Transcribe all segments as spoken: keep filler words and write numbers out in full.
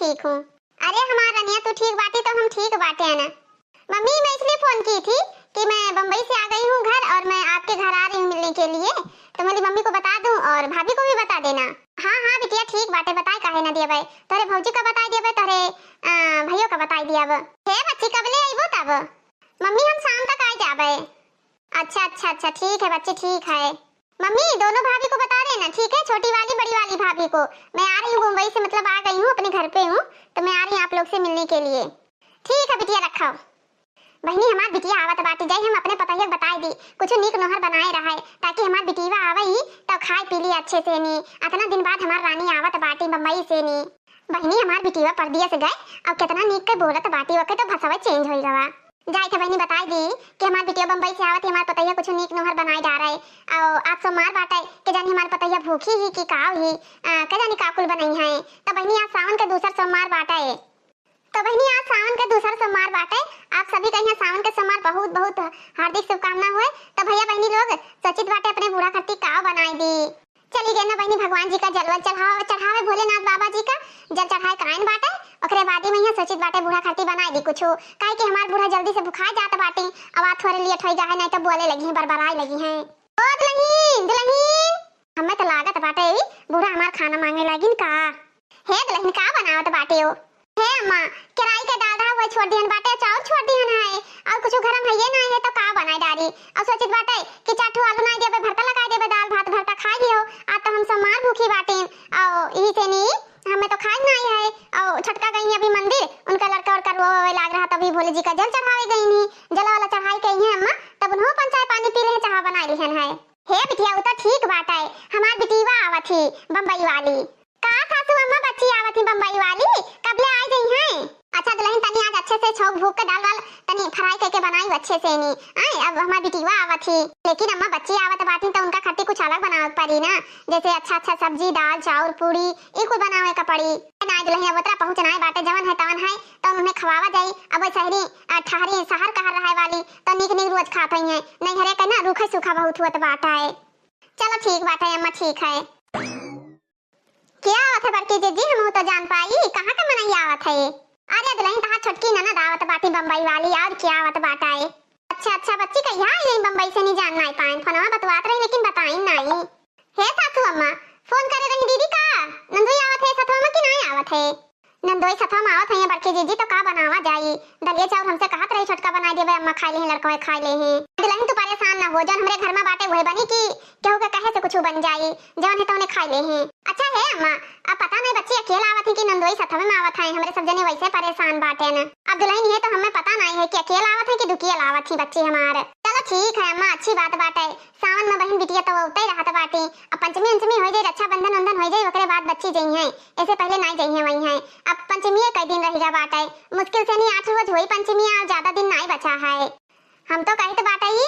ठीक हूँ। अरे हमार रनिया, तू ठीक बाटी तो हम ठीक बाटे हैं ना। मम्मी, मैं इसलिए फोन की थी कि मैं बम्बई से आ गई हूँ घर और मैं आपके घर आ रही हूँ मिलने के लिए, तो बोली मम्मी को बता दूँ और भाभी को भी बता देना। हाँ हाँ बिटिया, ठीक बाटे, बताए काहे ना दिया भाई, तोरे भौजी का बताई दिया भाई, तोरे अ, भैया का बताई दिया अब। हे बच्ची, कब ले अइबो तब? मम्मी, हम शाम तक आ जाबे। अच्छा अच्छा अच्छा, ठीक है बच्ची, ठीक है। मम्मी, दोनों भाभी को बता देना, ठीक है? छोटी वाली, बड़ी वाली भाभी को। मैं आ रही हूँ मुंबई से, मतलब आ गई हूँ, अपने घर पे हूँ, तो मैं आ रही हूँ आप लोग से मिलने के लिए। ठीक है बिटिया, रखो। बहिनी, हमार बिटिया आवत बाटी, जाई हम अपने पतोहिया के बताई दी, कुछ नीक नोहर बनाए रहे, ताकि हमार बिटिया आवई तो खाए पी ली अच्छे से नी। अतना दिन बाद हमार रानी आवत बाटी बम्बई से नी। बहिनी, हमार बिटिया परदेस गए, अब कितना नीक के बोलत बाटी, ओके तो भसवा चेंज होई गवा। जाई थे बहिनी, बताई दी कि हमार बिटिया बम्बई से आवत ही, हमार पतोहिया कुछ नीक नोहर बनाए डारे। और आज सोमवार बाटे, के जानी हमार पतोहिया भूखी ही कि का ही, आ, के जानी का कुल बनई है। तो बहिनी, आज सावन के दूसर सोमवार बाटे। तो बहिनी, आज सावन के दूसर सोमवार बाटे, आप सभी का यहाँ सावन के सोमवार बहुत बहुत हार्दिक शुभकामना होए। तो भैया बहिनी लोग, सोचित बाटे अपने बूढ़ा खरती का बनाई दी। चली गए ना बहिनी, भगवान जी का जलवा चढ़ावे, चढ़ावे भोलेनाथ बाबा जी का, जल चढ़ाए कायन बाटे। ओकरे बाद ही मैं यहाँ सोचित बाटे बूढ़ा खरती बनाई दी कुछ, काहे कि हमार बूढ़ा जल्दी से भुखा जात बाटे। अब आ थोड़े लेट होई गा है, नहीं तो बोले लगी हैं, बरबराए लगी हैं। ओ दुलहिन, दुलहिन, हमें तो लागत बाटे ई बूढ़ा हमार खाना मांगे लागिन का। हे दुलहिन, का बनावत बाटे हो? हे अम्मा, केराई के दाल रहा, वही छोड़ दिहन बाटे, चाउर छोड़ दिहन है, और कुछ घर में हइये ना है, तो का बनाए डारी? और सोचित बाटे कि चार ठो आलू नाई देबे, भरता लगाए देबे, दाल भात भरता खाई लियो। आज तो हम सब मार भूखी बाटेन, और यही से नी, हमें तो खाए नाई है। और छोटका गई अभी मंदिर, उनका लड़का उड़का रोवे लाग रहा, तभी भोले जी का जल चढ़ावे गई नी। जला वाला चढ़ाई के अइहे अम्मा, तब उन्हों अपन चाय पानी पी ले, चाह बनाए लिहन है। हे बिटिया, उ तो ठीक बाटे, हमार बिटिया आवत ही बम्बई वाली। का सासू अम्मा, बच्ची आवत ही बम्बई वाली, कब ले आए जइहैं? अच्छा दुलहिन, तनी आज अच्छे से छौंक भूक के दाल वाल तनी फ्राई करके बनाई अच्छे से नी। आए, अब हमार बिटिया आवत ही, लेकिन अम्मा बच्ची आवत बाटी तो उनका खातिर कुछ अलग बनावे के पड़ी ना, जैसे अच्छा अच्छा सब्जी, दाल, चाउर, पूरी, ई कुल बनावे का पड़ी। ना दुलहिन, अब उतरा पहुँच नाई बाटे, जवन है तवन है, तो उन्हें खवावा जाई। अब वही शहरी, अ, ठहरी, शहर कहर रहे वाली, तो नीक नीक रोज खात हइहैं, नैहरे के ना रूखा सूखा बहुत हुअत बाटे। चलो ठीक बाटे अम्मा, ठीक है। क्या आवत है बड़की जीजी, हम तो जान पाई, कहाँ के मनई आवत है? अरे दुलहिन, तहार छोटकी ननद आवत बाटी बम्बई वाली, और क्या आवत बाटे? अच्छा अच्छा बच्ची, कहिया आई रही बम्बई से, नी जान नाई पाइन, फोनवा बतवात रही लेकिन बताइन नाई। हे सासू अम्मा, फोन करे रही दीदी का? नंदोई आवत है सथवा में कि नाई आवत है? नंदोई सथवा में आवत है बड़की जीजी, तो का बनावा जाई? दलिया चाउर हमसे कहत रही छोटका बनाई देबे, अम्मा खाई लेहे, लड़कवे खाई लेहे। दुलहिन तू परेशान ना हो, जौन हमरे घर में बाटे वही बनी कि केहू के कहे से कुछ बन जाई, जौन है तौने खाई लेहे। अच्छा हे अम्मा, अब पता नहीं बच्ची अकेला आवत है कि नंदोई सथवे में आवत है, हमरे सब जने वैसे परेशान बाटे न। अब दुलहिन ये तो हमें पता नहीं है कि अकेला आवत है कि दुकियल आवत ही बच्ची हमार। चलो ठीक है अम्मा, अच्छी बात बाटे, सावन में बहिन बिटिया तो उतई रहत बाटी, अब पंचमी अंचमी हो जाई, रक्षाबंधन उंधन हो जाई, ओकरे बाद बच्ची जइहैं, ऐसे पहले नाई जइहैं वइहैं। अब पंचमी कई दिन रह गया बाटे, मुश्किल से नहीं आठ रोज होई पंचमी, और ज्यादा दिन नाई बचा है। हम तो कहित बाटे ही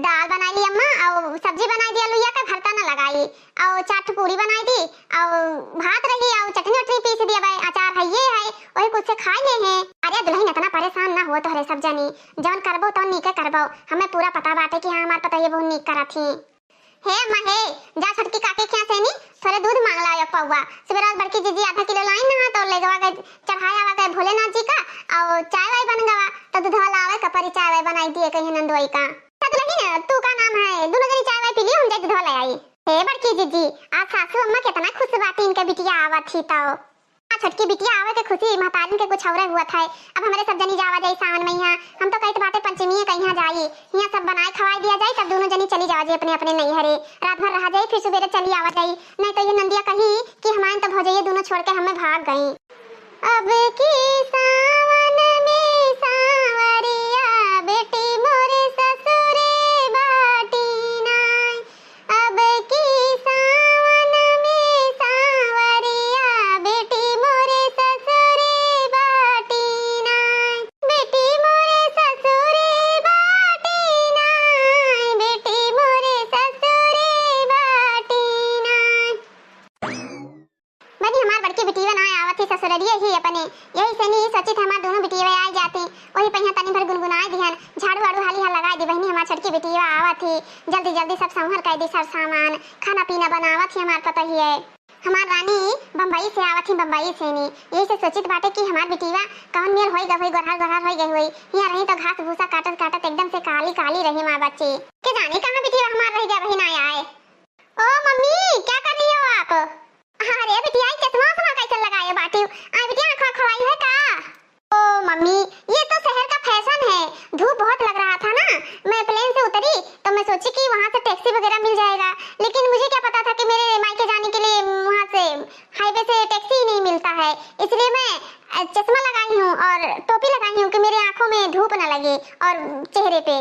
दाल बनाई ली अम्मा, और सब्जी बनाई दिया लुइया के, भरता न लगाई, और चार ठो पूरी बनाई दी, और भात रही, और चटनी उटनी पीस दिया भाई, अचार है ये है, वही कुछ से खाई लेहे। अरे दुलहिन इतना परेशान ना हो, तोहरे सब जनी जौन करबो तौन नीके करबो, हमें पूरा पता बाटे कि हाँ हमार पतोहिया बहुत नीक करत ही। हे अम्मा हे, जा छोटकी काकी के यहाँ से नी थोड़े दूध मांग लाओ एक पौवा। सुबह रात बड़की जीजी आधा किलो लाई ना, तो ले गवा के चढ़ाया आवा के भोलेनाथ जी का, और चाय वाय बन गवा, तो दूधवा लावे का परी, चाय वाय बनाई दिए कहीं नंदोई का। तो दुलहिन, तू का नाम है, दोनों जनी चाय वाय पी लियो, हम जाई दूधवा ले आई। हे बड़की जीजी, आज सासू अम्मा कितना खुश बाटी, इनके बिटिया आवत ही तो। आ छोटकी बिटिया आवे के खुशी महतारिन के कुछ औरे हुअत है। अब हमरे सब जनी जावा जाई सावन में यहाँ। हम तो कहित बाटे पंचमी के यहाँ जाई, यहाँ सब बनाए खवाए दिया जाई, तब दोनों जनी चली जावा जाई अपने अपने नैहरे, रात भर रहा जाई, फिर सुबेरे चली आवा जाई। नहीं तो ये नंदिया कही कि हमारे तो भौजैया दोनों छोड़ के हमें भाग गई। अब की सावन में सांवरिया बेटी मोरे ससुरे बाटी नाई, अब की सावन में सांवरिया बेटी मोरे ससुरे बाटी नाई, बेटी मोरे ससुरे बाटी नाई, बेटी मोरे ससुरे बाटी नाई। बनी हमार बड़की बिटिया ना आवत ही ससुररिये ही अपने, यही से नहीं सोचित हमार दोनों बिटिया आ जाती, वही पहिया तनी भर गुनगुनाए दिहन, झाड़ू वाड़ू हाली हाल लगाए दी। बहिनी हमार छोटकी बिटिया आवत ही, जल्दी जल्दी सब संभर कर दी, सब सामान खाना पीना बनावत ही हमार पतोहिए। हमार रानी बम्बई से आवत ही, बम्बई से नी। यही से सोचित बाटे कि हमार बिटिया कौन मेल होई गई होई, गोरहर गोरहर होई गई होई। यहाँ रही तो घास भूसा काटत काटत एकदम से काली काली रही माँ बच्ची। के जानी कहाँ बिटिया हमार रह गया, वही ना आए। ओ मम्मी, क्या कर रही हो आप? अरे बिटिया, ये चश्मा वश्मा कैसे लगाए बाटी? आ बिटिया, आँख वाँख खोलाई है का? ओ मम्मी, ये तो शहर का फैशन है। धूप बहुत लग रहा था ना, मैं प्लेन से उतरी तो मैं सोची कि वहाँ से टैक्सी वगैरह मिल जाएगा, लेकिन मुझे क्या पता था कि मेरे मायके जाने के लिए वहाँ से हाईवे से टैक्सी ही नहीं मिलता है, इसलिए मैं, अ, चश्मा लगाई हूँ और टोपी लगाई हूँ कि मेरी आँखों में धूप ना लगे और चेहरे पे।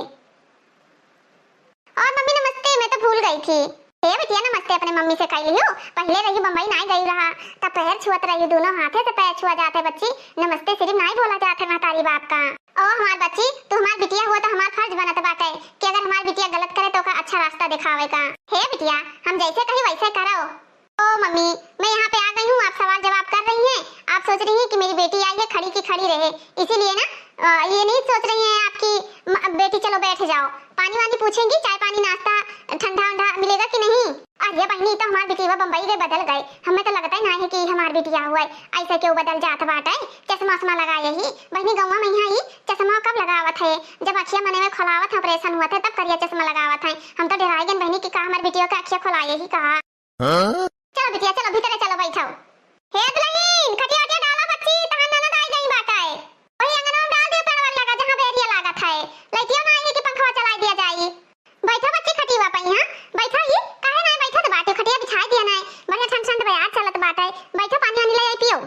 और मम्मी नमस्ते, मैं तो भूल गई थी। हे बिटिया नमस्ते अपने मम्मी से कह लियो, पहले रही बम्बई नाई गई रहा, तब पैर छुअत रही, दोनों हाथे से पैर छुआ जाते बच्ची, नमस्ते सिर्फ नाई बोला जाते महतारी बाप का। ओ हमार बच्ची, तू हमार बिटिया हुआ तो हमार फर्ज बनत बाटे कि अगर हमार बिटिया गलत करे तो ओका अच्छा रास्ता दिखावे का। हे बिटिया, हम जैसे कही वैसे करो। ओ मम्मी, मैं यहाँ पे आ गई हूँ, आप सवाल जवाब कर रही हैं, आप सोच रही हैं कि मेरी बेटी आई है खड़ी की खड़ी रहे, इसीलिए ना, अ, ये नहीं सोच रही हैं आपकी म-, बेटी चलो बैठ जाओ, पानी वानी पूछेंगी, चाय पानी नाश्ता ठंडा वंडा मिलेगा कि नहीं? अरे बहनी, तो हमार बिटिया बम्बई गए बदल गए, हमें तो लगता ही ना है कि हमार बिटिया हुआ है, ऐसे क्यों बदल जात बाटे, चश्मा उश्मा लगाए ही बहनी, गौवा में यहाँ ही चश्मा कब लगावत है, जब अखिया मने में खोलावत है, ऑपरेशन हुआ था तब करिया चश्मा लगावत है, हम तो डराई गन बहनी कि का हमार बिटिया के अखिया खोलाए ही कहा। हाँ? चलो बिटिया, चलो भीतर चलो, बैठो। हे दुल्हन, खटिया वटिया डालो बच्ची, तहार ननद आई गई बाटे। वही अंगनवा में डाल दियो पेड़वा लगा, जहाँ बेरिया लागत है। लइटियो ना आई है कि पंखवा चलाई दिया जाई। बैठो बच्ची खटिया पे, यहाँ बैठो ही, काहे ना बैठो तो बाटे, खटिया बिछाई दिया ना, बढ़िया ठंड ठंड बयार चलत बाटे। बैठो, पानी वानी ले आई पियो।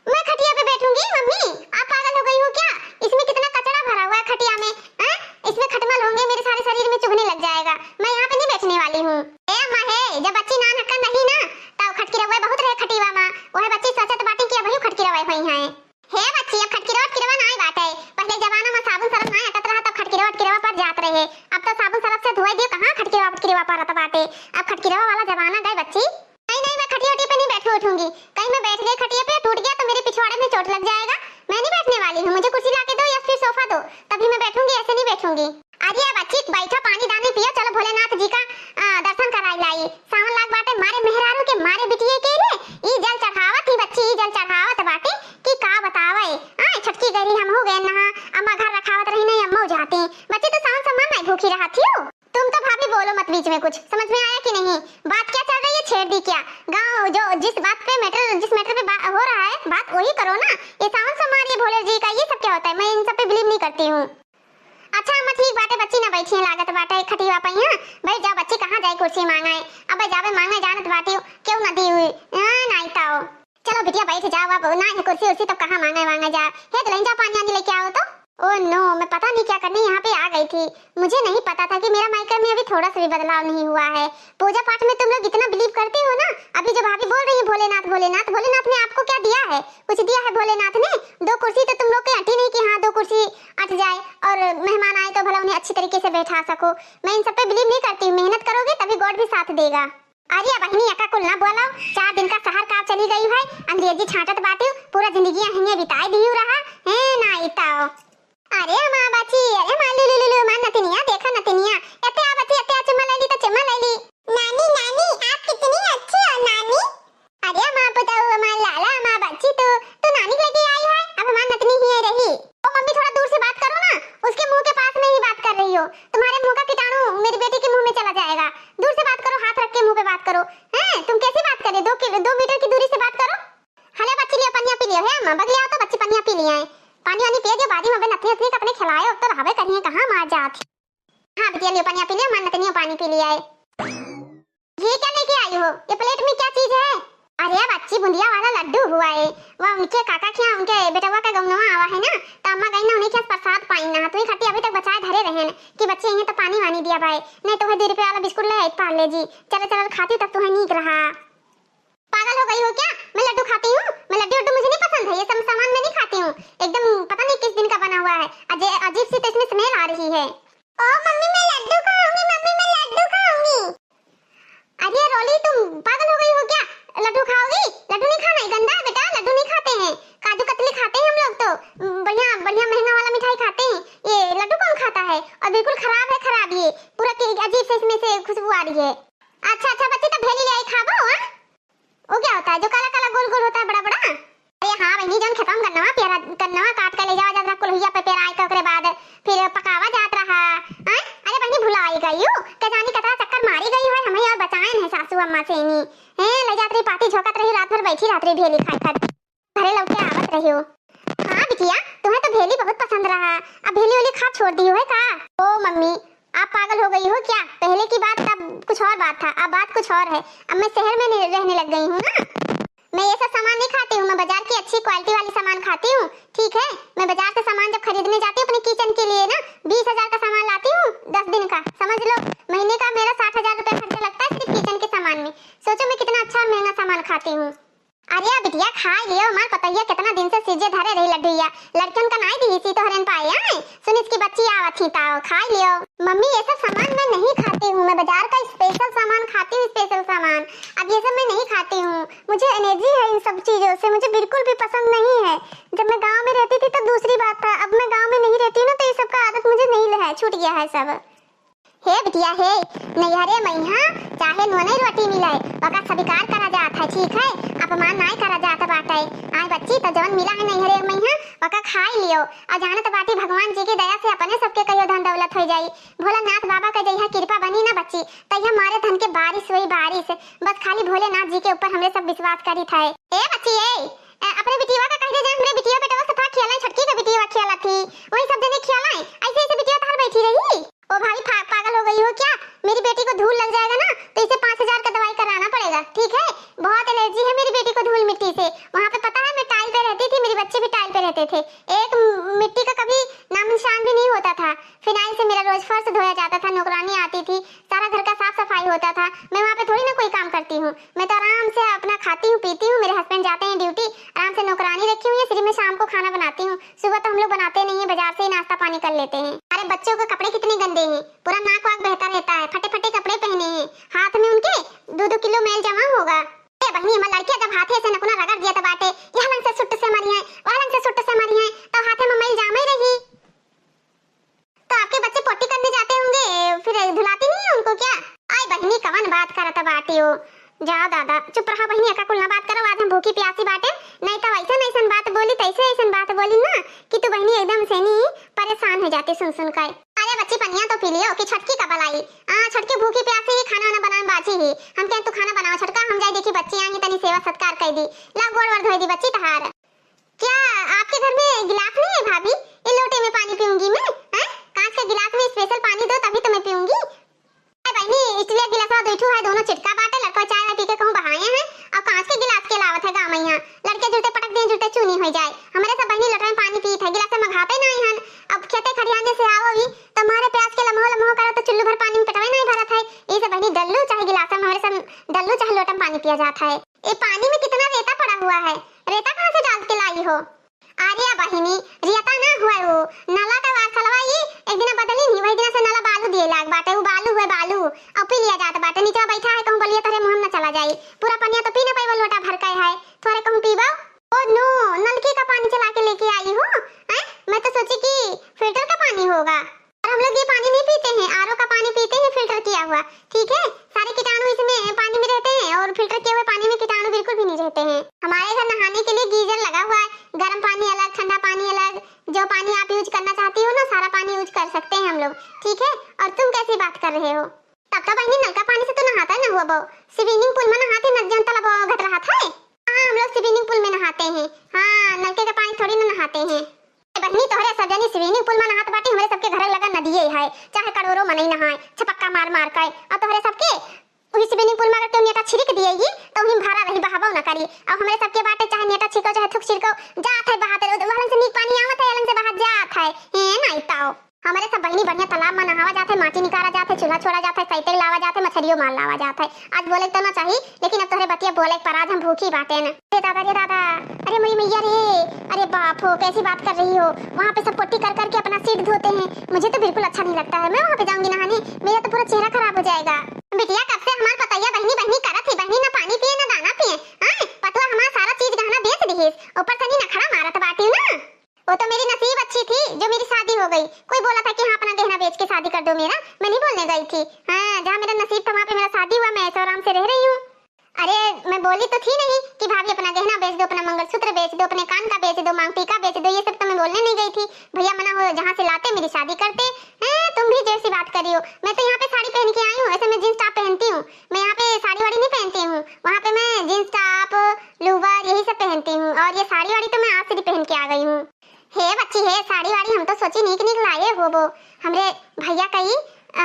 मैं खटिया पे बैठूंगी मम्मी, आप पागल हो गई हो क्या? इसमें कितना कचरा भरा हुआ है खटिया में, हैं? इसमें खटमल होंगे, मेरे सारे शरीर में चुभने लग जाएगा, मैं यहाँ पे नहीं बैठने वाली हूँ। ए अम्मा हे, जब बच्ची नान हक्का नहीं ना, तब खटकिरवा बहुत रहे खटिया में, वह बच्ची सोचत बाटी कि अबही खटकिरवा हुई हैं। हे बच्ची, अब खटकिरवा वटकिरवा नाई बाटे, पहले जमाना में साबुन सरफ नाई हटत रहा तब खटकिरवा वटकिरवा पर जात रहे, अब तो साबुन सरफ से धोए दियो, कहाँ खटकिरवा वटकिरवा परत बाटे, अब खटकिरवा वाला जमाना गए बच्ची। नहीं, नहीं, मैं खटिया वटिया पे नहीं बैठ उठूंगी। कहीं मैं बैठ गई खटिया पे, टूट गया तो मेरे पिछवाड़े में चोट लग जाएगा। मैं नहीं बैठने वाली हूँ, मुझे कुर्सी लाके दो या फिर सोफा दो, तभी मैं बैठूंगी, ऐसे नहीं बैठूंगी। अरे बच्ची, बैठो, पानी दानी पियो, चलो भोलेनाथ जी का, आ, दर्शन कराई लाई। सावन लाग बाटे, मारे मेहरारू के, मारे बिटिये के लिए ई जल चढ़ावत ही बच्ची, ई जल चढ़ावत बाटे कि का बतावे। आए छोटकी गरी हम हो गए नहा, अम्मा घर रखावत रही नहीं, अम्मा जाते। बच्ची तो सावन सम्मान नहीं भूखी रहा थी हो। तुम तो भाभी बोलो मत बीच में कुछ, समझ में आया कि नहीं? बात क्या चल रही है, छेड़ दी क्या? गाँव जो जिस बात पे मैटर, जिस मैटर पे बा-, हो रहा है बात, वही करो ना। ये सावन सोमवार, ये भोले जी का, ये सब क्या होता है? मैं इन सब पे बिलीव नहीं करती हूँ। अच्छा अम्मा ठीक बाटे, बच्ची ना बैठी है लागत बाटे खटिया पे, यहाँ बैठ जाओ बच्ची, कहाँ जाए कुर्सी मांगा है? अब जावे मांगा जानत बाटी क्यों ना दी हुई। हाँ, नाई ताओ। चलो बिटिया बैठ जाओ, अब ना है कुर्सी उर्सी, तब कहाँ मांगे मांगे जा। हे दुल्हन, जा पानी वानी लेके आओ तो। ओ नो, मैं पता नहीं क्या करने यहाँ पे आ गई थी। मुझे नहीं पता था कि मेरा मायके में अभी थोड़ा सा भी बदलाव नहीं हुआ है। पूजा पाठ में तुम लोग इतना बिलीव करते हो ना। अभी जो भाभी बोल रही है भोलेनाथ भोलेनाथ, भोलेनाथ ने आपको क्या दिया है? कुछ दिया है भोलेनाथ ने? दो कुर्सी तो तुम लोग के अटी नहीं कि हाँ दो कुर्सी अट जाए और मेहमान आए तो भला उन्हें अच्छी तरीके से बैठा सको। मैं इन सब पे बिलीव नहीं करती हूँ। मेहनत करोगे तभी गॉड भी साथ देगा। अरे बहिनी, एका कुल ना बोलो, चार दिन का शहर का चली गई है, अंग्रेजी छांटत बाटियो, पूरा जिंदगी यहीं बिताई दियो रहा, हैं ना इताओ। अरे माँ बची, अरे माँ लुलु लुलु, माँ नतनिया, देखा नतनिया, एते आ बची, एते आ, चुम्मा ले ली तो चुम्मा ले ली। नानी, नानी, आप कितनी अच्छी हो नानी। अरे माँ पुताऊ, माँ लाला, माँ बच्ची, तू, तू नानी के लगे आई है, अब हमार नतनी ही रही। ओ मम्मी, थोड़ा दूर से बात करो ना, उसके मुंह के पास में ही बात कर रही हो, तुम्हारे मुंह का कीटाणु मेरी बेटी के मुंह में चला जाएगा। दूर से बात करो, हाथ रख के मुंह पे बात करो। हैं, तुम कैसी बात कर रहे हो? दो किलो, दो मीटर की दूरी से बात करो। हले बच्ची लियो, पनिया पी लियो। हे अम्मा, बगलिया आओ तो बच्ची पनिया पी लिया है। पानी वानी पिए दियो, बादी में अबे नथनी उथनी कपड़े खिलाए, अब तो रहबे करिए कहाँ मार जात। हाँ बिटिया लियो, पनिया पी लियो, हमार नतनियो पानी पी लिया है। ये क्या लेके आई हो? ये प्लेट में क्या चीज है? अरे बच्ची, बुंदिया वाला लड्डू हुआ है, वह उनके काका के यहाँ, उनके बेटवा का गौनवा आवा है ना, तो अम्मा गई ना उन्हें के यहाँ प्रसाद पाई ना, तुम्हें खाती अभी तक बचाए धरे रहे हैं कि बच्ची यहीं तो पानी वानी दिया भाई, नहीं तो वह दो रुपये वाला बिस्कुट ले आई पार्ले जी, चलो चलो खाती तब तुम्हें नीक रहा। पागल हो गई हो क्या? मैं लड्डू खाती हूँ? मैं लड्डू उड्डू मुझे नहीं पसंद है, ये सब सामान मैं नहीं खाती हूँ। एकदम पता नहीं किस दिन का बना हुआ है, अजे-, अजीब सी तो इसमें स्मेल आ रही है। ओ मम्मी, मैं लड्डू खाऊंगी, मम्मी, मैं लड्डू खाऊंगी। अरे रोली, तुम पागल हो गई हो क्या? लड्डू खाओगी? लड्डू नहीं खाना है, गंदा है बेटा, लड्डू नहीं खाते हैं। काजू कतली खाते हैं हम लोग तो, बढ़िया बढ़िया महंगा वाला मिठाई खाते हैं। ये लड्डू कौन खाता है? और बिल्कुल खराब है, खराब, ये पूरा के-, अजीब से इसमें से खुशबू आ रही है। अच्छा अच्छा बच्ची, तो भेली ले आई खाबो, हाँ? वो क्या होता है जो काला काला गोल गोल होता है बड़ा बड़ा? अरे हाँ बहिनी, जौन खेतवा में गन्नवा पेरा, गन्नवा काट के ले जावा जात रहा कुल्हिया पे पेराए के, ओकरे बाद फिर पकावा जात रहा। हैं? अरे बहिनी, भुलाई गई हो, के जानी कतरा चक्कर मारी गई हो, हमें और बचाए नहीं सासू अम्मा से इनी। हैं, ले जात रही पाती झोंकत रही, रात भर बैठी रहत रही भेली खाए खातिर। घरे लौट के आवत रही हो। हाँ बिटिया, तुम्हें तो भेली बहुत पसंद रहा, अब भेली वेली खा छोड़ दी हो है का? ओ मम्मी, आप पागल हो गई हो क्या? पहले की बात तब कुछ और बात था, अब बात कुछ और है। अब मैं शहर में नहीं रहने लग गई हूँ ना। मैं ये सब सामान नहीं खाती हूँ, मैं बाजार की अच्छी क्वालिटी वाली सामान खाती हूँ। ठीक है, मैं बाजार से सामान जब खरीदने जाती हूँ अपने किचन के लिए ना, बीस हजार का सामान लाती हूँ, दस दिन का, समझ लो, महीने का मेरा साठ हजार रुपया खर्चा लगता है सिर्फ किचन के सामान में। सोचो मैं कितना अच्छा और महंगा सामान खाती हूँ। अरे बिटिया, खाई लियो, हमार पतोहिया कितना दिन से सिज्जे धरे रही लड्डुइया, लड़कन का नाई दी सी तोहरेन पाए आए। सुनिस की बच्ची आवत ही ताओ, खाई लियो। मम्मी, ये सब सामान मैं नहीं खाती हूँ, मैं बाजार का स्पेशल सामान खाती हूँ, स्पेशल सामान। अब ये सब मैं नहीं खाती हूँ, मुझे एलर्जी है इन सब चीजों से, मुझे बिल्कुल भी पसंद नहीं है। जब मैं गांव में रहती थी तो दूसरी बात था, अब मैं गांव में नहीं रहती हूँ ना, तो ये सब का आदत मुझे नहीं है, छूट गया है सब। हे बिटिया हे, नैहरे मइहाँ चाहे नोनई रोटी मिले, ओका स्वीकार करा जात है, ठीक है, अपमान नाय करा जात बाटे। आय बच्ची, तो जवन मिला है नैहरे मइहाँ, ओका खाई लियो। और जानत बाटी, भगवान जी की दया से अपने सबके कहियो धन दौलत हो जाई। भोलानाथ बाबा के जइहा कृपा बनी ना बच्ची, तइहा मारे धन के बारिश होई, बारिश। बस खाली भोलेनाथ जी के ऊपर हमरे सब विश्वास करित है। ए बच्ची ए, ए, अपने बिटिया का कह दे, जा हमरे बिटिया बेटवा से था खियाला, छोटकी के बिटिया खियाला थी, वही सब जने खियाला। ऐसे ऐसे बिटिया तार बैठी रही। ओ भाई, पा-, पागल हो गई हो क्या? मेरी बेटी को धूल लग जाएगा ना, तो इसे पाँच हजार का दवाई कराना पड़ेगा, ठीक है? बहुत एलर्जी है मेरी बेटी को धूल मिट्टी से। वहाँ पे पता है, मैं टाइल पे रहती थी, मेरे बच्चे भी टाइल पे रहते थे। एक म-, मिट्टी का कभी नामो निशान भी नहीं होता था। फिनाइल से मेरा रोज फर्श धोया जाता था, नौकरानी आती थी, सारा घर का साफ सफाई होता था। मैं वहाँ पे थोड़ी ना कोई काम करती हूँ, मैं तो आराम से अपना खाती हूँ, पीती हूँ, मेरे हस्बैंड जाते हैं ड्यूटी, आराम से नौकरानी रखी हुई है, सिर्फ मैं शाम को खाना बनाती हूँ। सुबह तो हम लोग बनाते नहीं है, बाजार से ही नाश्ता पानी कर लेते हैं। अरे बच्चों के कपड़े कितने गंदे हैं, पूरा नाक वाक बहता रहता है, फटे फटे कपड़े पहने हैं, हाथ में उनके दो दो किलो मैल जमा होगा। ए बहिनी, हमार लड़किया जब हाथे से नकुना रगड़ दिया त बाटे, यह लंग से सुट्ट से मरी है, वह लंग से सुट्ट से मरी है, तो हाथे में मैल जामे रही। तो आपके बच्चे पोटी करने जाते होंगे, फिर धुलाती नहीं है उनको क्या? आई बहिनी, कवन बात करत बाटी हो? जा दादा, चुप रहा बहिनी, एका कुल ना बात करो, आज हम भूखी प्यासी बाटे, नहीं तो ऐसन ऐसन बात बोली, तैसे ऐसन बात बोली ना कि तू बहिनी एकदम से नी परेशान हो जाती सुन सुन के। अरे बच्ची, पनिया तो पी लियो कि छोटकी का बलाई। आ, छोटकी भूखी प्यासी ही खाना वाना बनावे बाजी ही। हम कहें तू खाना बनाओ छोटका, हम जाए देखी बच्ची आई तनी सेवा सत्कार कर दी। ला गोड़ वोड़ धोई दी बच्ची तहार। क्या आपके घर में गिलास नहीं है भाभी? ये लोटे में पानी पीऊंगी मैं, हैं? कांच के गिलास में स्पेशल पानी दो तभी तो मैं पीऊंगी। अरे बहिनी, स्टील के गिलास दो ठू है, दोनों चिटका बाटे, लड़का चाय वाय पी के कहूँ बहाए हैं और कांच के गिलास के लावत है गाँव में यहाँ। लड़के जुरते पटक दें, जुरते चूनी हो जाए। हमारे सब बहिनी लोटे में पानी पीत है, गिलास में घाते नहीं हन। अब खेते खरियाने से आओ अभी तो हमारे प्यास के लम्हो लम्हो करो तो चुल्लू भर पानी में पेटवे नहीं भरत है। ये सब बहिनी डल्लू चाहे गिलास में, हमारे सब डल्लू चाहे लोटा में पानी पिया जाता है। ये पानी में कितना रेता पड़ा हुआ है, रेता कहाँ से डाल के लाई हो? अरे बहिनी, रेता ना हुए हो, नला का वार खलवा ये एक दिन बदली नहीं, वही दिन से नला बालू दिए लाग बाटे, वो बालू हुए बालू, और पी लिया जात बाटे, नीचे बैठा है कहूँ बलिया तोरे मुँह में न चला जाई, पूरा पनिया तो पी न पाइबो, लोटा भर के है, थोड़े कहूँ पीबो। ओ नो, नलके का पानी चला के लेके आई हो, हैं? मैं तो सोची कि फिल्टर का पानी होगा। और हम लोग ये पानी नहीं पीते हैं, आरओ का पानी पीते हैं, फिल्टर किया हुआ, ठीक है? सारे कीटाणु इसमें पानी में रहते हैं और फिल्टर किए हुए पानी में कीटाणु बिल्कुल भी नहीं रहते हैं। हमारे घर नहाने के लिए गीजर लगा हुआ है, गर्म पानी अलग, ठंडा पानी अलग, जो पानी आप यूज करना चाहती हो ना, सारा पानी यूज कर सकते हैं हम लोग, ठीक है? और तुम कैसी बात कर रहे हो? तब तो बहिनी नलका पानी से तो नहाता ना हुआ बो, स्विमिंग पूल में नहाते न, जन तलब घट रहा था। हाँ, हम लोग स्विमिंग पूल में नहाते हैं। हाँ, नलके का पानी थोड़ी ना नहाते हैं। ए बहिनी, तोहरे सब जनी स्विमिंग पूल में नहात बाटी, हमरे सबके घर लगा नदिये है, चाहे करोड़ों मनई नहाए, छपक्का मार मार के, और तोहरे सबके वही स्विमिंग पूल में अगर केहू नेटा छिड़क दिए ही, तो वही में भरा रही, बहावो न करी। और हमरे सबके बाटे, चाहे नेटा छिड़को, चाहे थूक छिड़को, जात है बहाते, वहलन से नीक पानी आवत है, एलन से बहात जात है। ए, नहीं ताओ। हमरे सब बहिनी बढ़िया तालाब में नहावा जात है, माटी निकाला जात है, चूल्हा छोड़ा जात है, सैते लावा जात है, मछरियो मार लावा जात है। आज बोले तो ना चाही, लेकिन अब तोहरे बतिया बोले पर आज हम भूखी बाटे न। अरे दादा, रे दादा, अरे मेरी मैया रे, अरे बाप हो, कैसी बात कर रही हो? वहाँ पे सब पोटी कर करके अपना सीट धोते हैं, मुझे तो बिल्कुल अच्छा नहीं लगता है। मैं वहाँ पे जाऊंगी नहाने, मेरा तो पूरा चेहरा खराब हो जाएगा। बिटिया, कब से हमार पतैया बहिनी बहिनी करत ही, बहिनी ना पानी पिए ना दाना पिए। हाँ, पतवा हमार सारा चीज गहना बेच दिहिस, ऊपर से नी नखड़ा मारत बाटी ना। वो तो मेरी नसीब अच्छी थी जो मेरी शादी हो गई। कोई बोला था कि हाँ, अपना गहना बेच के शादी कर दो मेरा, मैं नहीं बोलने गई थी। हाँ, जहाँ मेरा नसीब था वहाँ पे मेरा शादी हुआ, मैं ऐसे आराम से रह रही हूँ। अरे, मैं बोली तो थी नहीं कि भाभी अपना गहना बेच दो, अपना मंगलसूत्र बेच दो, अपने कान का बेच दो, मांग टीका बेच दो, ये सब तो मैं बोलने नहीं गई थी। भैया मना हो, जहाँ से लाते मेरी शादी करते। हैं, तुम भी जैसी बात कर रही हो। मैं तो यहाँ पे साड़ी पहन के आई हूँ, ऐसे मैं जींस टॉप पहनती हूँ। मैं यहाँ पे साड़ी वाड़ी नहीं पहनती हूँ, वहाँ पे मैं जींस टॉप, लोअर यही सब पहनती हूँ। और ये साड़ी वाड़ी तो मैं आज से भी पहन के आ गई हूँ। हे बच्ची हे, साड़ी वाड़ी हम तो सोची नीक नीक लाए होबो। हमरे भैया कई, अ,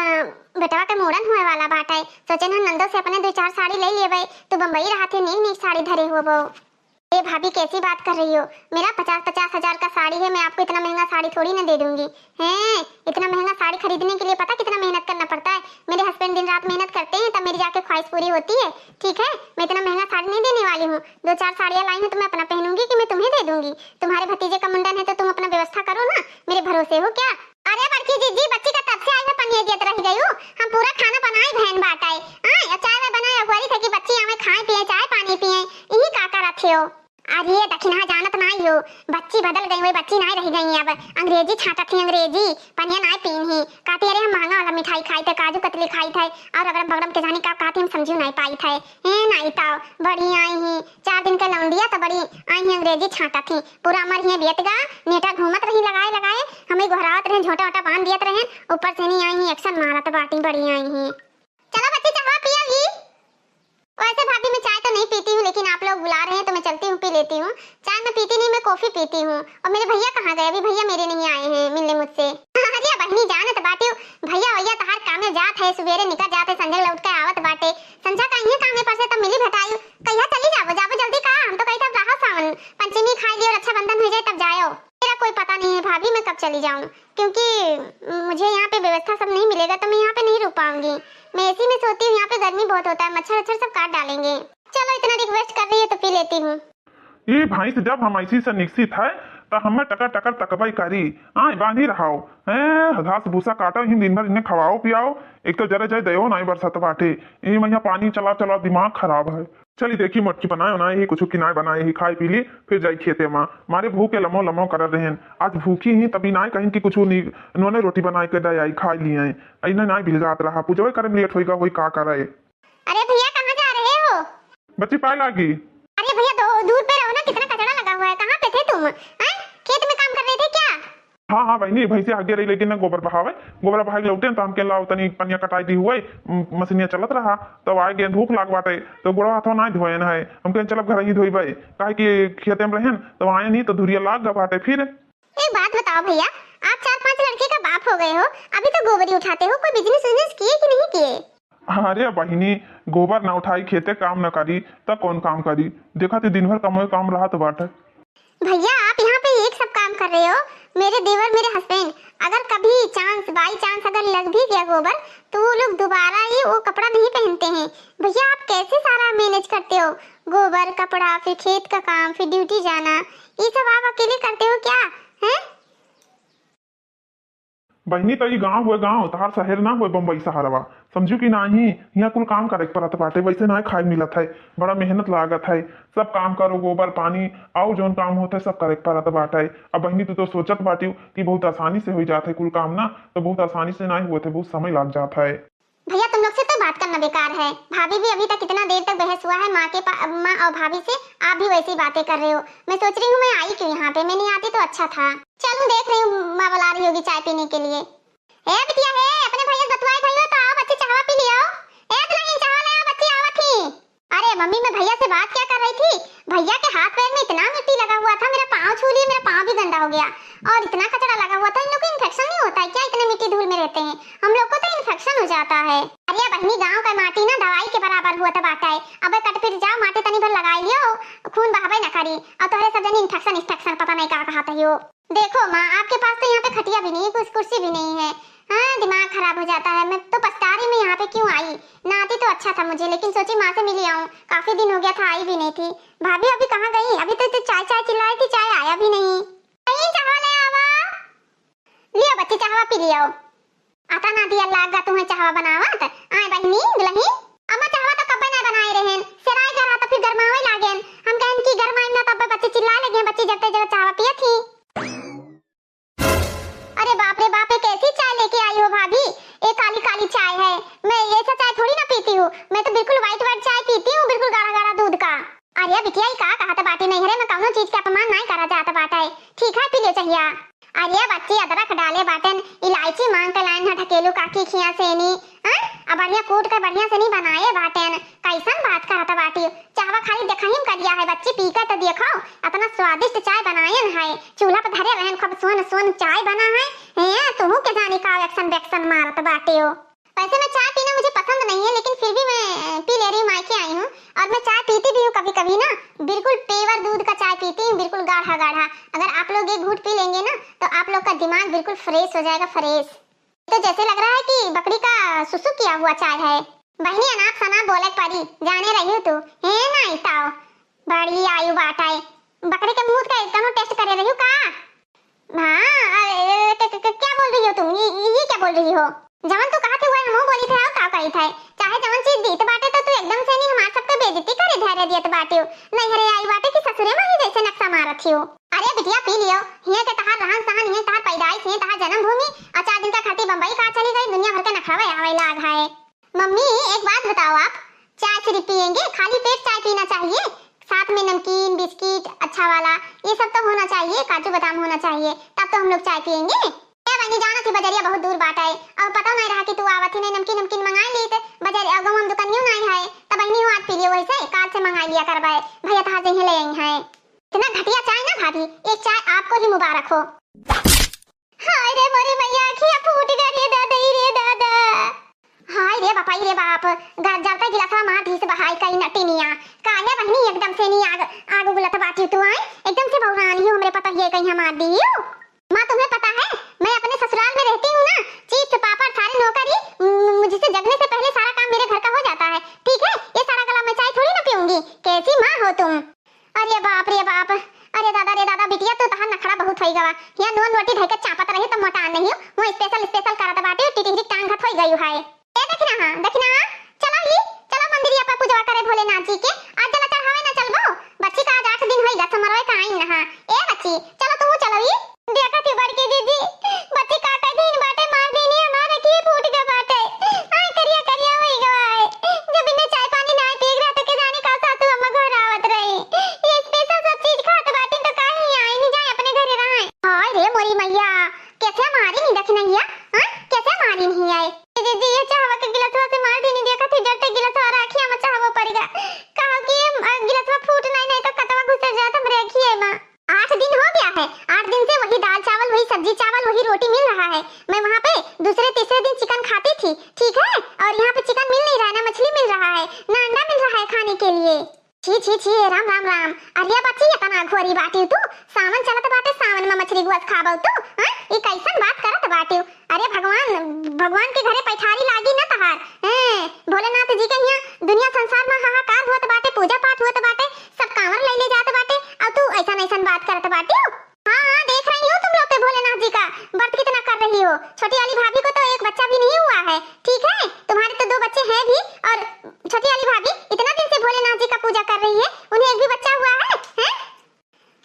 बेटवा के मूड़न होए वाला बाटे, सोचे ना नंदो से अपने दो चार साड़ी ले लेबे। तू बम्बई रहत है, नीक नीक साड़ी धरे होबो। ए भाभी, कैसी बात कर रही हो? मेरा पचास पचास हजार का साड़ी है, मैं आपको इतना महंगा साड़ी थोड़ी ना दे दूंगी। हैं, इतना महंगा साड़ी खरीदने के लिए पता कितना मेहनत करना पड़ता है? मेरे हस्बैंड दिन रात मेहनत करते हैं, तब मेरी जाके ख्वाहिश पूरी होती है। ठीक है, मैं इतना महंगा साड़ी नहीं देने वाली हूँ। दो चार साड़ियाँ लाई हूँ तो मैं अपना पहनूंगी कि मैं तुम्हें दे दूंगी? तुम्हारे भतीजे का मुंडन है तो तुम अपना व्यवस्था करो ना, मेरे भरोसे हो क्या? अरे बड़की जीजी, बच्ची का तब से आई है, पनिया देत रह गई हूँ। हम पूरा खाना बनाए भैन बाटाए। आए, और चाय वाय बनाए, अगुवारी थे कि बच्ची आवे, खाए पिए, चाय पानी पिए। यही का करत हो? अरे दखिनहा जानत नाई हो, बच्ची बदल गई, वही बच्ची नाई रह गई अब। अंग्रेजी छाटत ही, अंग्रेजी। पनिया नाई पीन ही। कहती, "अरे हम महंगा वाला मिठाई खाई थे, काजू कतली खाई थे, और अगड़म बगड़म के जानी का कहती, हम समझू नाई पाई थे।" ए नाई ताओ, बड़ी आई ही, चार दिन के लौंडिया तो बड़ी आई ही, अंग्रेजी छाटत ही। पूरा अमर ही बेट गा, नेटा घूमत रही लगाए लगाए, हमें गोहरावत रहे, झोटा वोटा बांध दियत रहे, ऊपर से नहीं आई ही, एक्शन मारत बाटी, बड़ी आई ही। चलो बच्ची, चाहवा पियोगी? वैसे भाभी, मैं चाय तो नहीं पीती हूँ, लेकिन आप लोग बुला रहे हैं तो मैं चलती हूँ, पी लेती हूँ। चाय मैं पीती नहीं, मैं कॉफी पीती हूँ। और मेरे भैया कहाँ गए? अभी भैया मेरे नहीं आए हैं मिलने मुझसे। अरे बहिनी, जानत बाटियो, भैया वैया तहार कामे जात है, सुबेरे निकल जात है, संझा लौट के आवत बाटे। संझा का इहे कामे पर से तब मिली भेटाई। कहिया चली जाबो, जाबो जल्दी का? हम तो कही था रहा सावन पंचमी खाई लियो, रक्षाबंधन हो जाए तब जायो। मेरा कोई पता नहीं है भाभी, मैं कब चली जाऊँ, क्योंकि मुझे यहाँ पे व्यवस्था सब नहीं मिलेगा तो मैं यहाँ पे नहीं रुक पाऊंगी। मैं एसी में सोती हूँ, यहाँ पे गर्मी बहुत होता है, मच्छर वच्छर सब काट डालेंगे। चलो, इतना रिक्वेस्ट कर रही है तो पी लेती हूँ। ये भैंस जब हमैसी से निकसित है, त हमें टकर टकर तकबई करी। आए, बांधी रहाओ। हैं, घास भूसा काटो ही, दिन भर इन्हें खवाओ पियाओ। एक तो जरे जरे दयो नाई बरसत बाटे। ये मैया पानी चला चला दिमाग खराब है। चली देखी मोटकी बनाए उनाए ही, कुछ की नाई बनाए ही, खाए पी ली, फिर जाई खेते मा। मारे भूखे लमो लमो करत रहेन। आज भूखी ही तभी नाई कहिन कि कुछ नी-, नोने रोटी बनाए के दे आई, खाए लिए आई। इन्हें नाई भिलगात रहा, पूजवे करे में लेट होइगा, होई का करे। अरे भैया, कहाँ जा रहे हो? बच्ची पाए लागी। अरे भैया, दो-, दूर पे रहो ना, कितना कचरा लगा हुआ है। कहाँ पे थे तुम? हैं? खेत में काम कर रहे थे क्या? हाँ, हाँ बहिनी, भैंसे आगे रही, लेकिन ना गोबर बहावे, गोबर बहा के लौटे तो हमके लाओ तनी पनिया कटाई दी हुए, म-, मशीनिया चलत रहा, तब आए गए, भूख लाग बाटे, तो गोड़वा हाथवा ना धोएन है, हम कहें चलब घर ही धोइबे, काहे कि खेते में रहेन, तो आए नहीं तो धुरिया लाग गा बाटे फिर। एक बात बताओ भैया, आप चार पांच लड़के का बाप हो गए हो, अभी तो गोबर ही उठाते हो, कोई बिजनेस विजनेस किए कि नहीं किए? अरे बहिनी, गोबर ना उठाई, खेते काम ना करी, त कौन काम करी? देखा थे दिन भर कमोए काम रहत बाटे। भैया, आप यहाँ पे एक सब काम कर रहे हो, मेरे देवर, मेरे हस्बैंड, अगर कभी चांस, बाई चांस अगर लग भी गया गोबर, तो वो लोग दोबारा ही वो कपड़ा नहीं पहनते हैं। भैया, आप कैसे सारा मैनेज करते हो? गोबर, कपड़ा, फिर खेत का काम, फिर ड्यूटी जाना, ये सब आप अकेले करते हो क्या? हैं? बहिनी, त ई गाँव हुए गाँव, तहार शहर ना हुए बम्बई शहरवा, समझू कि नाही? यहाँ कुल काम करे के पड़त बाटे, वैसे ना खाए मिलत है, बड़ा मेहनत लागत है। सब काम करो, गोबर पानी, और जौन काम होत है, सब करे के पड़त बाटे। अब बहिनी, तू तो सोचत बाटियो कि बहुत आसानी से हो जात है कुल काम ना, तो बहुत आसानी से ना होत है, बहुत समय लाग जात है। भैया, तुम लोग से तो बात करना बेकार है। भाभी भी अभी तक कितना देर तक बहस हुआ है माँ के पा-, माँ और भाभी से, आप भी वैसी बातें कर रहे हो। मैं सोच रही हूँ, मैं आई क्यों यहाँ पे, मैं नहीं आती तो अच्छा था। चलूँ, देख रही हूँ, माँ बुला रही होगी चाय पीने के लिए। ए बिटिया हे, अपने भैया से बतुआई भैया तो आओ बच्ची, चाहवा पी लियो। ए दुल्हन, चाहवा ले आओ बच्ची, आवत ही। अरे मम्मी, मैं भैया से बात क्या कर रही थी, भैया के हाथ पैर में इतना मिट्टी लगा हुआ था, मेरा पाँव छू लिए, मेरा पाँव भी गंदा हो गया। और इतना कचरा लगा हुआ था, इन लोग को इन्फेक्शन नहीं होता है क्या? इतने मिट्टी धूल में रहते हैं, हम लोग को तो इन्फेक्शन हो जाता है। अरे बहिनी, गाँव का माटी ना दवाई के बराबर हुआ था बाटा है। अब कट फिर जाओ, माटी तनी भर लगाई लियो, खून बहावे ना करी। और तोहरे सब जनी इन्फेक्शन इन्फेक्शन पता नहीं का कहत हो। देखो माँ, आपके पास तो यहाँ पे खटिया भी नहीं है, कुछ कुर्सी भी नहीं है। हाँ, दिमाग खराब हो जाता है। मैं तो पछता रही, मैं यहाँ पे क्यों आई, ना आती तो अच्छा था मुझे, लेकिन सोची माँ से मिली आऊँ, काफी दिन हो गया था, आई भी नहीं थी। भाभी अभी कहाँ गई? अभी तो, तो चाय चाय चिल्ला रही थी, चाय आया भी नहीं। नहीं, चाहवा ले आवा। लियो बच्ची, चाहवा पी लियो। आता ना दिया लाग गा तुम्हें चाहवा बनावत। आए बहिनी, दुल्हन, अम्मा चाहवा तो कब्बे ना बनाए रहेन, सेराई गा रहा तो फिर गरमावे लागेन। हम कहन कि गरमाई ना, तब बच्ची चिल्लाए लगे, बच्ची जब ते जब चाहवा पियत ही। अरे बाप रे बाप, ये कैसी चाय लेके आई हो भाभी? ये काली काली चाय है, मैं ऐसा चाय थोड़ी ना पीती हूँ। मैं तो बिल्कुल white white चाय पीती हूँ, बिल्कुल गाढ़ा ए बिटिया, ई का कहत बाटी? नैहरे में कौनो चीज के अपमान नाई करा जात बाटे। ठीक है, पी ले चाहिया। अरे बच्ची, अदरक डाले बाटेन, इलायची मांग के लाइन है ढकेलू काकी खिया से नी, हाँ? अब बढ़िया कूट के बढ़िया से नी बनाए बाटेन। कैसन बात कहत बाटी? चाहवा खाली देखही में करिया है बच्ची, पी के तो देखो, इतना स्वादिष्ट चाय बनायन है। चूल्हा पर धरे रहन, खूब सोन सोन चाय बना है। हैं, तुहू के जानी का action वैक्शन मारत बाटे हो। वैसे मैं चाय पीना मुझे पसंद नहीं है, लेकिन फिर भी मैं, अ, पी ले रही हूँ, मायके आई हूँ। और मैं चाय पीती भी हूँ कभी-कभी ना, बिल्कुल pure दूध का चाय पीती हूँ, बिल्कुल गाढ़ा गाढ़ा। अगर आप लोग एक घूंट पी लेंगे ना, तो आप लोग का दिमाग बिल्कुल fresh हो जाएगा, fresh। तो जैसे लग रहा है कि बकरी का सुसु किया हुआ चाय है। बहिनी, अनाप शनाप बोले परी, जाने रही हूँ तू। हे ना इताओ, बड़ी आयु बाटाए। बकरी के मुंह का एकदम test करे रही हूँ का? हाँ, अरे, क-, क-, क-, क्या बोल रही हो तुम? ये, ये, ये क्या बोल रही हो? जवन तू कहत है, वह हमहू बोली थे, और का कही थे? चाहे जवन चीज दीत बाटे, तो तू एकदम से नहीं हमार सबके बेइज्जती करे धैर्य दियत बाटे हो। नैहरे आई बाटे कि ससुरे में ही जैसे नक्शा मारत ही हो। अरे बिटिया, पी लियो, हियां के तहार रहन सहन, हियां तहार पैदाइश, हियां तहार जन्मभूमि, और चार दिन का खातिर बम्बई का चली गई, दुनिया भर के नखरवे आवे लाग है। मम्मी, एक बात बताओ आप, चाय सिर्फ पियेंगे? खाली पेट चाय पीना चाहिए? साथ में नमकीन, बिस्किट, अच्छा वाला, ये सब तो होना चाहिए, काजू बादाम होना चाहिए, तब तो हम लोग चाय पियेंगे। ए बहनी, जाना थी बजरिया बहुत दूर बाटे, और पता नहीं रहा कि तू आवत ही नहीं, नमकीन, नमकीन मंगाई लीत, बजरिया गाँव में दुकानियों नहीं है, तब बहनी हो आज पी लियो, वैसे काल से मंगाई लिया करबे, भैया तहार जइहे ले आई हैं। इतना घटिया चाय ना भाभी, ये चाय आपको ही मुबारक हो। हाय रे मोरी मैया, अखिया फूट गया रे दादा, ई रे दादा। हाय रे बापा, ई रे बाप, ग-, जलता गिलासवा मार दी से बहाई कई नटिनिया। काहे बहनी एकदम से नी आग, आग उगलत बाटी तू, आए? एकदम से बौरानी हो, हमरे पता ही है कहीं हमार दियो। माँ, तुम्हें पता है, मैं अपने ससुराल में रहती हूँ ना, chips, पापड़, सारे नौकरी, म-, मुझसे जगने से पहले सारा काम मेरे घर का हो जाता है, ठीक है? ये सारा गला मैं चाय थोड़ी ना पीऊंगी, कैसी माँ हो तुम? अरे बाप रे बाप, अरे दादा रे दादा, बिटिया तू तहार नखड़ा बहुत होई गवा। यहाँ नून रोटी धइके चापत रही तो मोटा नहीं, वो special special करत बाटे, टिटिहरी टांग घत होई गई है। ए दखिना, हाँ, दखिना, हाँ, चलो ही, चलो मंदिरिया पर पूजवा करे भोलेनाथ जी के। आज जला चढ़ावे ना चलबो? बच्ची का आज आठ दिन होई गा, समरवे का आइन नहा। ए बच्ची, चलो तू चलो ही। देखा थी बड़की दीदी, बच्ची का कह दिन बाटे, मार देनी हमार अखिए फूट गए बाटे। आय करिया करिया होई गवा है। जब इन्हें चाय पानी ना पी रहा तो के जाने का सासू अम्मा घर आवत रही। ये special सब चीज खात बाटी तो काहे आई नहीं जाए अपने घरे रहे। हाय रे मोरी मैया, कैसे मारी नहीं दखिनैया? हाँ, कैसे मारी नहीं आए? दीदी, ये चाहवा के गिलासवा से मार देनी, देखा थी डरते गिलासवा राखिया में चाहवा पड़ गया। कहा कि ये, अ, गिलासवा फूट नहीं, नहीं तो कतवा घुसर जात हमरे अखिए में। आठ दिन हो गया है, आठ दिन से वही दाल चावल, वही सब्जी चावल, वही रोटी मिल रहा है। मैं वहाँ पे दूसरे तीसरे दिन chicken खाती थी, ठीक है, और यहाँ पे chicken मिल नहीं रहा है, ना मछली मिल रहा है, ना अंडा मिल रहा है खाने के लिए। छी, छी, छी, राम, राम, राम। अरे बच्ची, इतना घोरी बाटी तू, सावन चलत बाटे, सावन में मछली गोस खाबो तू, हाँ? ई कैसन बात करत बाटी? अरे भगवान, भगवान के घरे पैठारी लागी ना तहार, हैं? भोलेनाथ जी के यहाँ दुनिया संसार में हाहाकार होत बाटे, पूजा पाठ होत बाटे, सब कांवर ले ले जात बाटे, और तू ऐसन ऐसन बात करत बाटी? हाँ, हाँ, देख रही हूँ तुम लोग पे भोलेनाथ जी का व्रत कितना कर रही हो। छोटी वाली भाभी को तो एक बच्चा भी नहीं हुआ है, ठीक है? तुम्हारे तो दो बच्चे हैं भी, और छोटी वाली भाभी इतना दिन से भोलेनाथ जी का पूजा कर रही है, उन्हें एक भी बच्चा हुआ है, हैं?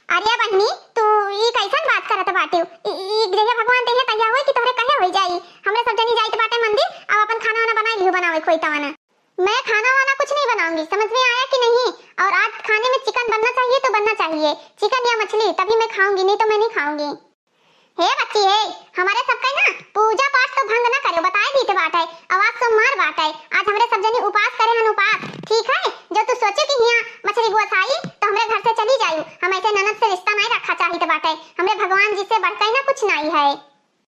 अरे बहनी, तू ई कैसन बात करत बाटे? ई, ई जहिया भगवान देहे तहिया होई कि तोहरे कहे होई जाई? हमरे सब जनी जाइत बाटे मंदिर, अब अपन खाना वाना बनाई लियो, बनावे कोई तवाना। मैं खाना वाना कुछ नहीं बनाऊंगी, समझ में आया कि नहीं? और आज खाने में chicken बनना चाहिए तो बनना चाहिए, chicken या मछली, तभी मैं खाऊंगी, नहीं तो मैं नहीं खाऊंगी। हे बच्ची हे, हमारे सबका ना पूजा पाठ तो भंग ना करो, बताए दीत बाटे, आवाज सोमवार बाटे, आज हमरे सब जनी उपास करे हन उपास, ठीक है? जो तू सोचे कि हियां मछली गोसाई तो हमरे घर से चली जायू, हम ऐसे ननद से रिश्ता नहीं रखा चाहित बाटे, हमरे भगवान जी से बढ़ के ना कुछ नहीं है।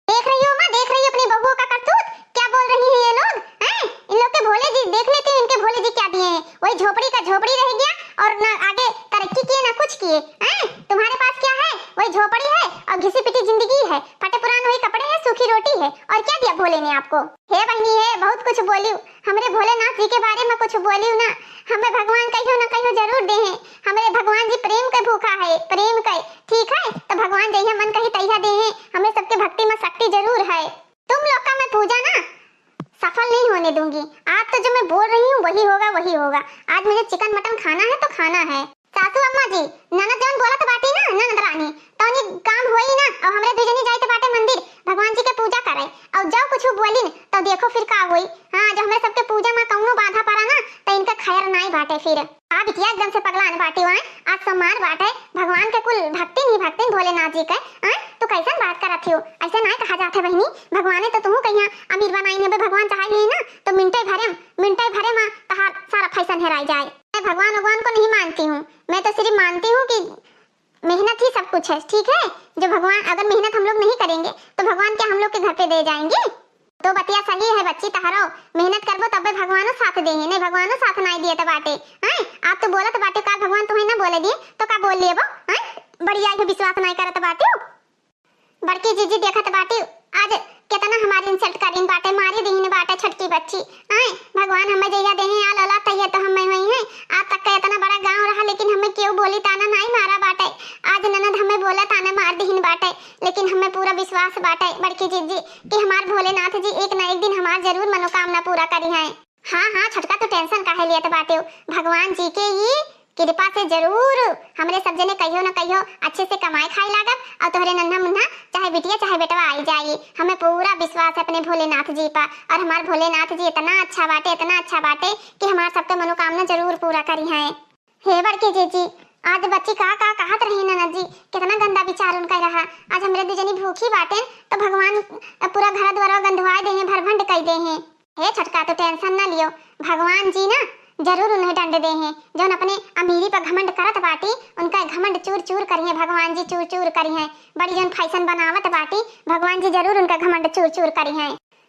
देख रही हो माँ, देख रही हो अपनी बहुओं का करतूत, क्या बोल रही हैं ये लोग, हैं? इन लोग के भोले जी देख लेती हूँ, इनके भोले जी क्या दिए हैं। वही झोपड़ी का झोपड़ी रह गया और ना आगे तरक्की किए ना कुछ किए, हैं? तुम्हारे पास क्या है? वही झोपड़ी है और घिसी पिटी जिंदगी है, फटे पुरान वही कपड़े हैं, सूखी रोटी है, और क्या दिया भोले ने आपको? हे बहनी हे, बहुत कुछ बोली, हमरे भोलेनाथ जी के बारे में कुछ बोली ना, हमें भगवान कहियो ना कहियो जरूर दे हैं। हमरे भगवान जी प्रेम के भूखा है, प्रेम के, ठीक है, तो भगवान जइहा मन कही तइहा देहे, हमरे सबके भक्ति में शक्ति जरूर है। तुम लोग का मैं पूजा ना सफल नहीं होने दूंगी। आज तो जो मैं बोल रही हूँ वही होगा, वही होगा। आज मुझे chicken mutton खाना है तो खाना है। सासू अम्मा जी, ननद जौन बोलत बाटी ना, ननद रानी, तौनी काम होई ना, और हमरे दुजनी जाइत बाटे मंदिर भगवान जी के पूजा करे, और जौ कुछ बोलिन तो देखो फिर का होई। हाँ, जो हमरे सबके पूजा में कौनो बाधा पड़ा ना, तो इनका खैर नाई बाटे फिर। आ बिटिया एकदम से पगलान बाटी। आय, आज सोमवार बाटे, भगवान के कुल भक्तिन ही भक्तिन भोलेनाथ जी के। आय, तू कैसन बात करत हियो? ऐसे नाय कहा जात है बहिनी, भगवाने तो तुहू कहिया अमीर बनाई है, भगवान चाहे ही ना तो मिनटे भरे, मिनटे भरे मा तहार सारा फैशन हेराई जाए। मैं भगवान भगवान को नहीं मानती हूँ, मैं तो सिर्फ मानती हूँ कि मेहनत ही सब कुछ है, ठीक है? जो भगवान, अगर मेहनत हम लोग नहीं करेंगे तो भगवान क्या हम लोग के घर पे दे जाएंगे? तो बतिया सही है बच्ची तहरो, मेहनत करबो तब्बे भगवानो साथ देहे, नहीं भगवानो साथ नाई दिए त बाटे। हैं? आप तो बोलत बाटे, काल भगवान तुम्हें ना बोले दिए तो का बोल लेबो? हैं? बढ़िया ही विश्वास नाई करत बाटे। बड़की जीजी देखत बाटी, आज कितना हमारी insult करीन बाटे, मारी दीन बाटे छोटकी बच्ची। आय, भगवान हमें जइया देहे आ लला तइया तो हमें हुई है। आज तक का इतना बड़ा गांव रहा लेकिन हमें केहू बोली ताना नाई मारा बाटे। आज ननद हमें बोला ताना मार दीन बाटे, लेकिन हमें पूरा विश्वास बाटे बड़की जीजी कि हमार भोलेनाथ जी एक ना एक दिन हमार जरूर मनोकामना पूरा करी है। हाँ हाँ छोटका, तू tension काहे लियत बाटे? भगवान जी के ये कृपा से जरूर हमरे सब जने कहियो न कहियो अच्छे से कमाए खाए लागब और तोहरे नन्हा मुन्हा चाहे बिटिया चाहे बेटवा आई जाई। हमें पूरा विश्वास है अपने भोलेनाथ जी पर, और हमार भोलेनाथ जी इतना अच्छा बाटे, इतना अच्छा बाटे कि हमार सबके मनोकामना जरूर पूरा करी हैं। हे बड़की जीजी, आज बच्ची का का कहत रही ननद जी, कितना गंदा विचार उनका रहा। आज हमरे दुजनी भूखी बाटेन तो भगवान पूरा घर द्वारा गंधवाए देहे, भरभंड कई देहे। हे छोटका, तू tension ना लियो, भगवान जी ना जरूर उन्हें दंड देहे। जौन अपने अमीरी पर घमंड करत बाटी, उनका घमंड चूर चूर करिहे भगवान जी, चूर चूर करिहे। बड़ी जौन फैशन बनावत बाटी, भगवान जी जरूर उनका घमंड चूर चूर करिहे।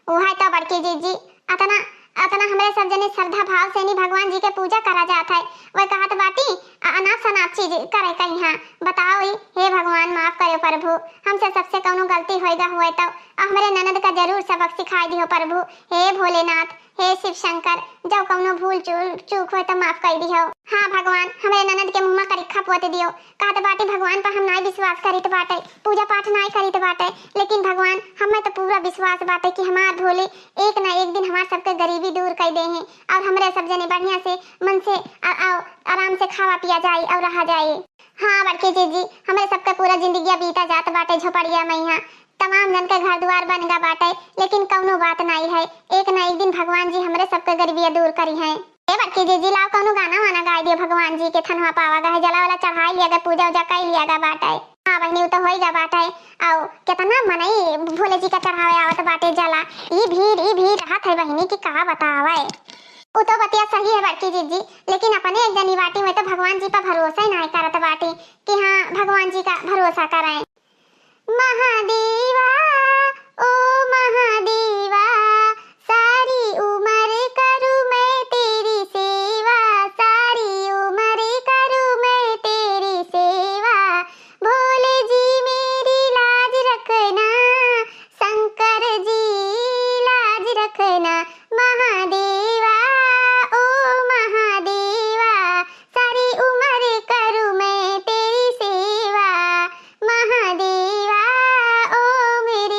उहे तो बड़की जीजी, अतना अतना हमरे सब जने श्रद्धा भाव से नी भगवान जी के पूजा करा जात है। वह कहत बाटी, अ-, अनाप शनाप चीज करे कहिया। बताओ ई, हे भगवान माफ करो प्रभु, हमसे सबसे कौनो गलती होएगा हुए तो, अ, हमरे ननद का जरूर सबक सिखाई दिहो प्रभु। हे भोलेनाथ, हे शिव शंकर, जब कौनो भूल चू-, चूक होए तो माफ कर दिहो। हाँ भगवान, हमरे ननद के मुँह में करिखा पोत दियो। कहत बाटी भगवान पर हम नाई विश्वास करित बाटे, पूजा पाठ नाई करित बाटे, लेकिन भगवान हमें तो पूरा विश्वास बाटे कि हमार भोले एक ना एक दिन हमार सबके गरीबी दूर कर देहे और हमरे सब जने बढ़िया से मन से आ, आ, आराम से खावा पिया जाए और रहा जाए। हाँ बड़की जीजी, हमरे सबके पूरा जिंदगिया बीता जात बाटे झोपड़िया में, यहाँ तमाम जन के घर दुआर बन गा बाटे, लेकिन कौनो बात नाई है, एक ना एक दिन भगवान जी हमरे सबके गरीबिया दूर करी हैं। ए बड़की जीजी, लाओ कौनो गाना वाना गाय दियो भगवान जी के, थनवा पावा गा है, जला वाला चढ़ाई लिया गा, पूजा उजा कर लिया गा बाटे। हाँ बहिनी, उ तो होई गा बाटे। आओ, कितना मनई भोले जी का चढ़ावे आवत बाटे जला। ई भीड़, ई भीड़ रहत है बहिनी कि का बतावे। उ तो बतिया सही है बड़की जीजी, लेकिन अपने एक जनी बाटी में तो भगवान जी पर भरोसा ही नाई करत बाटी कि हाँ भगवान जी का भरोसा करें। महादेवा, ओ महादेवा, सारी उम्र करूँ मैं तेरी सेवा, सारी उम्र करूँ मैं तेरी सेवा। भोले जी मेरी लाज रखना, शंकर जी लाज रखना। महादेवा, ओ महादेवा, सारी उम्र करूँ मैं तेरी सेवा। महादेवा, ओ मेरी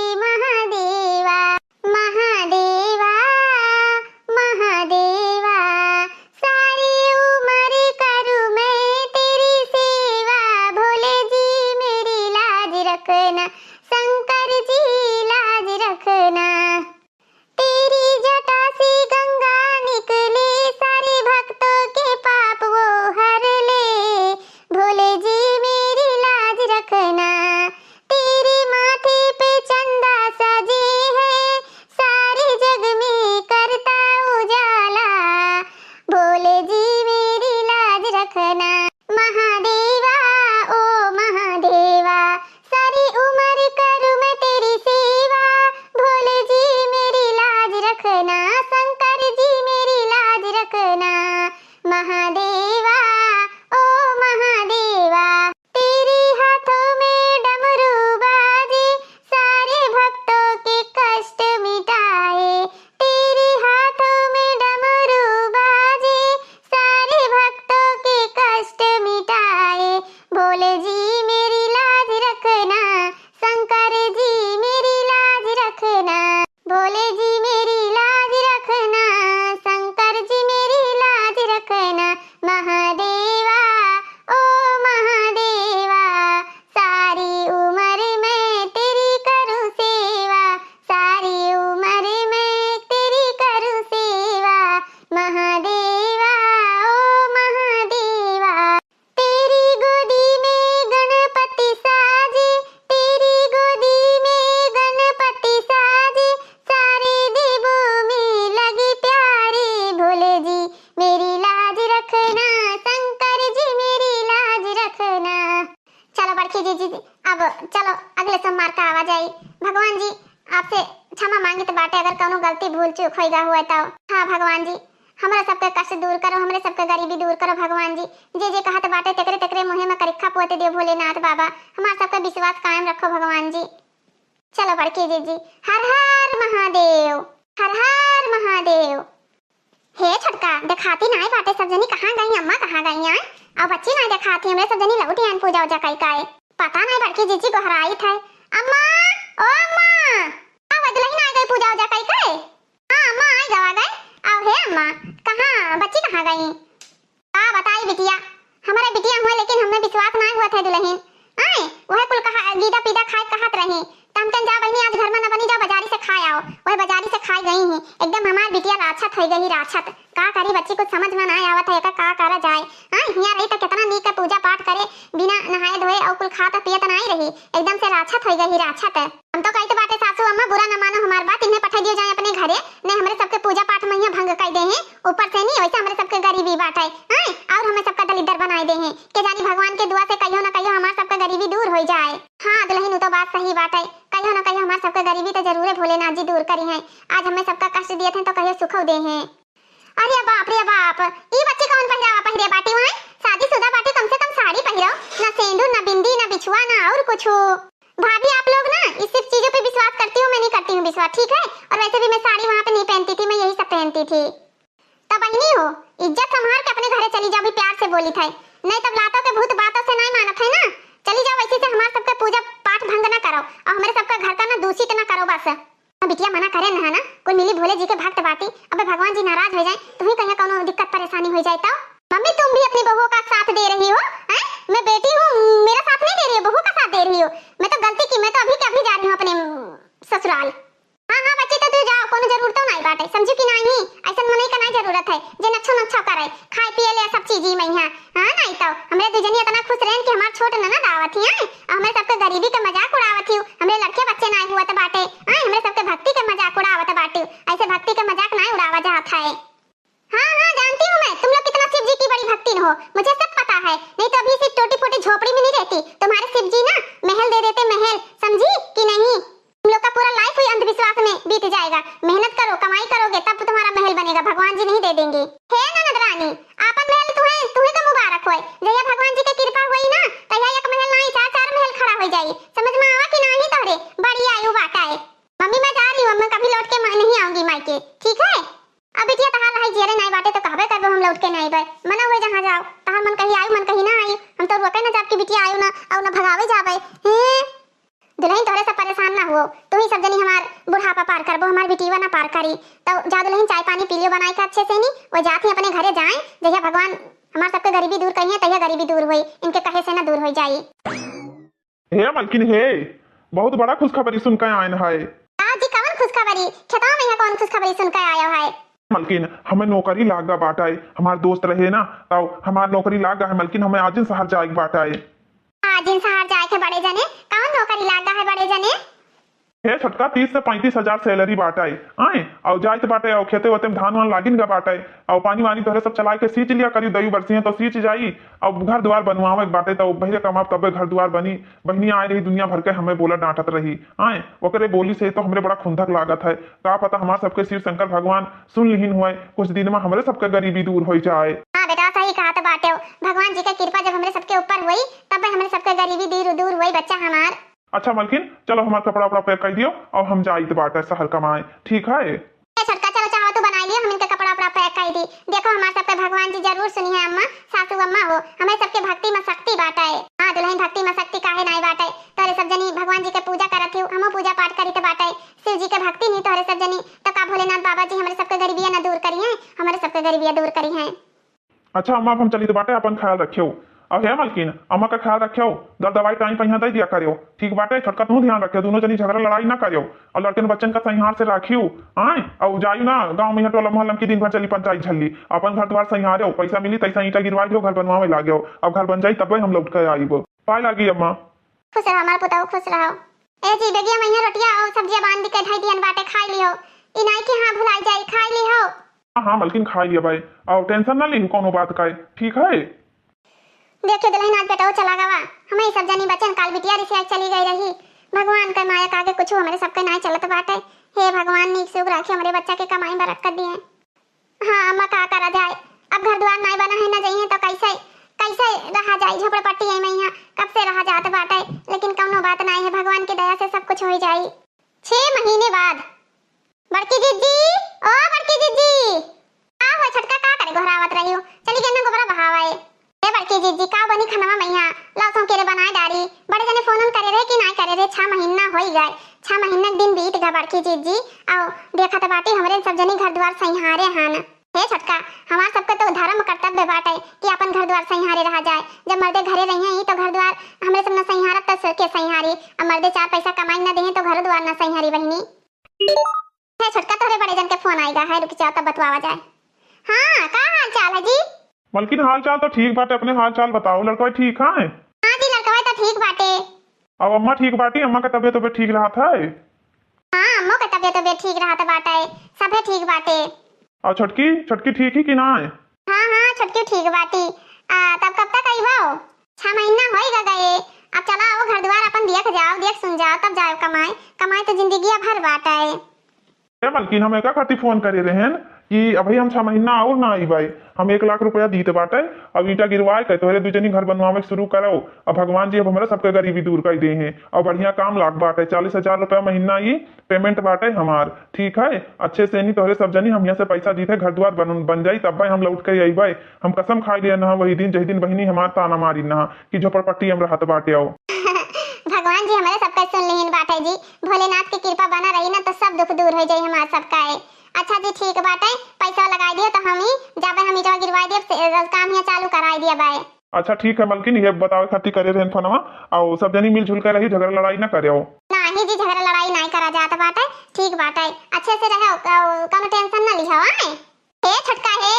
चूक होइगा हुआ तो। हाँ भगवान जी, हमरा सबके कष्ट दूर करो, हमरे सबके गरीबी दूर करो भगवान जी। जे जे कहत बाटे तेकरे तेकरे मुँहे में करिखा पोत दियो भोलेनाथ बाबा, हमार सबके विश्वास कायम रखो भगवान जी। चलो बड़की जीजी, हर हर महादेव, हर हर महादेव। हे छोटका, देखाती नाई बाटे, सब जनी कहाँ गई, अम्मा कहाँ गई आय? अउ बच्ची नाई देखाती, हमरे सब जनी लौट आयन पूजा उजा कई काए। पता नाई बड़की जीजी गोहराइत है। अम्मा, ओ अम्मा, अउ दुलहिन आ गई पूजा उजा कई काए। हाँ अम्मा, आ गवा गए। अउ हे अम्मा, कहाँ बच्ची कहाँ गई? का बताई बिटिया, हमरे बिटिया हुए लेकिन हमें विश्वास नाई हुआ था दुलहिन। आए, वह कुल कहा, गीदा पीदा खाए कहत रही, त हम कहन जा बहिनी आज घर में न बनी, जाओ बाजारी से खाए आओ। वह बाजारी से खाए गई ही, एकदम हमार बिटिया राक्षत हो गई, राक्षत। का करी बच्ची, कुछ समझ में नाई आवत है, एका का करा जाए। हाँ, हियाँ रही त कितना नीक पूजा पाठ करे, बिना नहाए धोए अउ कुल खात पियत नाई रही, एकदम से राक्षत हो गई, राक्षत। हम तो कहित बाटे सासू अम्मा बुरा न मानो हमार बात, इन्हें पठा दियो जाए अपने घरे, नहीं हमरे सबके पूजा पाठ में यहाँ भंग कर दे हैं। ऊपर से नहीं, वैसे हमरे सबके गरीबी बाटे, हैं? और हमें सबका दलिद्दर बनाए दे हैं। के जानी भगवान के दुआ से कहियो ना कहियो हमार सबका गरीबी दूर हो जाए। हाँ दुलहिन, उ तो बात सही बाटे, कहियो ना कहियो हमार सबका गरीबी तो जरूरे भोलेनाथ जी दूर करी हैं। आज हमें सबका कष्ट दिए थे तो कहियो सुखो दे हैं। अरे बाप रे बाप, ई बच्ची कौन पहिरावा पहिरे बाटी हुए? शादीशुदा बाटी, कम से कम साड़ी पहिरो, ना सेंदूर, ना बिंदी, ना बिछुआ, ना और कुछ। भाभी, आप लोग ना इस सब चीजों पे विश्वास करती हो, मैं नहीं करती हूँ विश्वास, ठीक है? और वैसे भी मैं साड़ी वहाँ पे नहीं पहनती थी, मैं यही सब पहनती थी। तब बहिनी हो, इज्जत संभाल के अपने घरे चली जाओ, भी प्यार से बोली थे, नहीं तब लातों के भूत बातों से नहीं मानत है ना। चली जाओ, वैसे से हमार सबके पूजा पाठ भंग ना करो और हमारे सबका घर का ना दूषित ना करो बस। हाँ बिटिया, मना करे ना, ना कोई मिली भोले जी के भक्त बाटी, अबे भगवान जी नाराज हो जाए, तुम्हें कहीं कौनो दिक्कत परेशानी हो जाए तो। मम्मी, तुम भी अपनी बहुओं का साथ दे रही हो, हैं? मैं बेटी हूँ, मेरा साथ नहीं दे रही हो, बहू का साथ दे रही हो। मैं तो गलती की, मैं तो अभी के अभी जा रही हूँ अपने, उम, ससुराल। हाँ, हाँ बच्ची, तो तू जाओ, कोनो जरूरत तो नहीं बाटे, समझू कि नहीं? ऐसन मनई का नहीं जरूरत है, जे नच्छो नच्छो करे, खाए पिए ले सब चीज ही में है। हाँ, नहीं तो हमरे दू जनी इतना खुश रहन कि हमार छोट ननद आवत ही, हैं? और हमरे सबके गरीबी के मजाक उड़ावत ही, हमरे लड़के बच्चे नहीं हुआ तो बाटे, हैं? हमरे सबके भक्ति के मजाक उड़ावत बाटे, ऐसे भक्ति के मजाक नहीं उड़ावा जात है। हाँ, हाँ, जानती हूँ मैं, तुम लोग कितना शिव जी की बड़ी भक्तिन हो, मुझे सब पता है, नहीं तो अभी इसी टूटी फूटी झोपड़ी में नहीं रहती। तुम्हारे शिव जी ना महल दे देते, महल, समझी कि नहीं? तुम लोग का पूरा life हुई अंधविश्वास में बीत जाएगा। मेहनत करो, कमाई करोगे, तब तुम्हारा महल बनेगा, भगवान जी नहीं दे देंगे। हे ननद रानी, आपन महल तुहे, तुहे का मुबारक होए। जहिया भगवान जी के कृपा हुई ना, तहिया एक महल नहीं, चार, चार महल खड़ा हो जाई। समझ में आवा कि नहीं तोहरे? बड़ी आयु बाटा है। मम्मी, मैं जा रही हूँ, अब मैं कभी लौट के म-, नहीं आऊंगी मायके, ठीक है? अब बिटिया, तहार लहाई जियरे नाई बाटे तो कहबे करबो हम लौट के नाई बे। मना हुए जहाँ जाओ, तहार मन कही आयु, मन कही ना आई। हम तो रोके ना जाब कि बिटिया आयु ना, और ना भगावे जाबे। हैं? दुलहिन, तोहरे से परेशान ना हुओ, तू ही सब जनी हमार बुढ़ापा पार करबो, हमार बिटिया ना पार करी। तो जा दुलहिन, चाय पानी पी लियो बनाई के अच्छे से नी, वो जात ही अपने घरे जाए, जहिया भगवान हमार सबके गरीबी दूर करिए, तहिया गरीबी दूर होई, इनके कहे से ना दूर हो जाई। हे मलकिन हे, बहुत बड़ा खुशखबरी सुन के आयन है। आ जी, कवन खुशखबरी? खेतवा में यहाँ कौन खुशखबरी सुन के आयो है? मलकिन, हमें नौकरी लाग गा बाटे। हमार दोस्त रहे ना, तब हमार नौकरी लाग गा है मलकिन, हमें आजिन शहर जाए के बाटे। आजिन शहर जाए के बड़े जने? कौन नौकरी लाग गा है बड़े जने? हे छोटका, तीस से पैंतीस हजार salary बाटे, आए, और जाइत बाटे, और खेते वेते में धान वान लागिन गा बाटे, और पानी वानी तोहरे सब चलाए के सींच लिया करी, दई बरसी है तो सींच जाई, और घर द्वार बनवावे के बाटे, तो भैया कमाब तबे घर द्वार बनी। बहिनी आए रही दुनिया भर के हमें बोला डांटत रही, आए, ओकरे बोली से तो हमरे बड़ा खुंधक लागत है। का पता हमार सबके शिव शंकर भगवान सुन लिहिन हुए, कुछ दिन में हमरे सबके गरीबी दूर हो जाए। हाँ बेटा, सही कहत बाटे, भगवान जी के कृपा जब हमरे सबके ऊपर हुई, तब हमरे सबके गरीबी दूर, दूर हुई बच्चा हमार। अच्छा मलकिन, चलो हमार कपड़ा उपड़ा pack कर दियो और हम जाइत बाटे शहर कमाए, ठीक है? ए छोटका, चलो चाहो तू बनाई लियो, हम इनके कपड़ा उपड़ा pack कर दी। देखो हमार सबके भगवान जी जरूर सुनी है अम्मा, सासू अम्मा हो, हमें सबके भक्ति में शक्ति बाटे। हाँ दुलहिन, भक्ति में शक्ति काहे नाई बाटे? तोरे सब जनी भगवान जी के पूजा करत हियो, हमो पूजा पाठ करी तो बाटे, शिव जी के भक्ति नहीं तोरे सब जनी, तो का भोलेनाथ बाबा जी हमरे सबके गरीबिया ना दूर करी हैं, हमरे सबके गरीबिया दूर करी हैं। अच्छा अम्मा, अब हम चली तो बाटे, अपन ख्याल रखियो। और हे मलकिन, अम्मा का ख्याल रखियो, दर दवाई time पे यहाँ दे दिया करियो, ठीक बाटे? छोटका तू ध्यान रखियो, दोनों जनी झगड़ा लड़ाई ना करियो, और लड़कन बच्चन का संहार से राखियो। आए, और जाइयो ना गाँव में यहाँ टोला मोहल्ला में कि दिन भर चली पंचायत झल्ली, अपन घर द्वार संहारियो, पैसा मिली तैसा ईंटा गिरवाई दियो, घर बनवावे लाग्यो, अब घर बन जाई तबे हम लौट के आइब। पाए लागी अम्मा। खुश रहो हमार पुतहु, खुश रहो। ए जी, बेगिया में यहाँ रोटिया और सब्जिया बांध के धई दियन बाटे, खाई लिहो। ई नाई कि हाँ भुलाई जाई, खाई लिहो। हाँ, हाँ, मलकिन खाई लिया भाई, और tension ना ली कोनो बात का, ठीक है? देखियो दुलहिन, आज बेटो चला गवा, हमें सब जनी बचन, काल बिटिया रिसिया चली गई रही, भगवान के माया के आगे कुछ हमरे सबके नाई चलत बाटे। हे भगवान, नीक सुख राखे, हमरे बच्चा के कमाई बरकत दिए। हाँ अम्मा, का करा जाए, अब घर द्वार नाई बना है, ना जइहे तो कैसे, कैसे रहा जाए झोपड़पट्टी में, यहाँ कब से रहा जात बाटे, लेकिन कौनो बात नाई है, भगवान की दया से सब कुछ हो जाई। छह महीने बाद। बड़की जिज्जी, ओ बड़की जिज्जी। का हो छोटका, का करे गोहरावत रही हो? चली गई ना गोबरा बहावे। ए बड़की जिज्जी, का बनी खनवा मैया? लाओ सौं केरे बनाए डारी। बड़े जने फोन उन करे रहे कि नाई करे रहे? छह महीना होई गए, छह महीना के दिन बीत गए बड़की जिज्जी। आओ देखत बाटी हमरे सब जनी घर द्वार सैहारे हन। हे छोटका, हमार सबके तो धर्म कर्तव्य बाटे कि अपन घर द्वार सैहारे रहा जाए। जब मर्दे घरे रही हैं तो घर द्वार हमरे सब न सैहारत तो के सैहारी? अब मर्दे चार पैसा कमाई न देहे तो घर द्वार न सैहारी बहिनी। हे छोटका, तोहरे बड़े जन के फोन आइगा है, रुक जाओ तब बतवावा जाए। हाँ, का हाल चाल है जी? मलकिन, हाल चाल तो ठीक बाटे, अपने हाल चाल बताओ, लड़कवा ठीक है? हाँ जी, लड़कवा तो ठीक बाटे। अब अम्मा ठीक बाटी, अम्मा के तबियत तबियत ठीक रहत है? हाँ, अम्मो के तबियत तबियत ठीक रहत बाटे, सभे ठीक बाटे। और छोटकी, छोटकी ठीक ही कि ना है? हाँ हाँ, छोटकी ठीक बाटी। आ, तब कब तक अइबो? छह महीना होई ग गए, अब चला आओ घर द्वार अपन देख जाओ, देख सुन जाओ, तब जाओ कमाए। कमाए तो जिंदगिया भर बाटे। ए मलकिन, हम एका खातिर फोन करे रहेन कि अभी हम छह महीना और ना आई बाई, हम एक लाख रुपया दीत बाटे। अब ईटा गिरवाए के तोहरे दू जनी घर बनवावे के शुरू करो। अब भगवान जी अब हमरा सबके गरीबी दूर कर दे हैं और बढ़िया काम लाग बाटे। चालीस हजार रुपया महीना ई पेमेंट बाटे हमार, ठीक है? अच्छे से नहीं तोहरे सब जनी हम यहाँ से पैसा दीते, घर द्वार बन, बन जाई, तब भाई हम लौट के अइबे। हम कसम खाई लिया ना वही दिन, जही दिन बहिनी हमार ताना मारी ना कि झोपड़पट्टी हम रहत बाटे आओ। भगवान जी हमारे सबका सुन लिहिन बाटे जी, भोलेनाथ की कृपा बना रही ना तो सब दुख दूर हो जाई हमार सबका है। अच्छा जी ठीक बाटे, पैसा लगाई दियो तो हम ही जाबे, हम ईटवा गिरवाई दियो, से, काम यहाँ चालू कराई दिया बाय। अच्छा ठीक है मलकिन, ये बतावे खातिर करे रहन फोनवा, आओ सब जनी मिलजुल के रही, झगड़ा लड़ाई ना करे। नहीं जी, झगड़ा लड़ाई नहीं करा जात बाटे, ठीक बाटे, अच्छे से रहो, कौनो टेंशन ना लिहो। आए हे छोटका हे,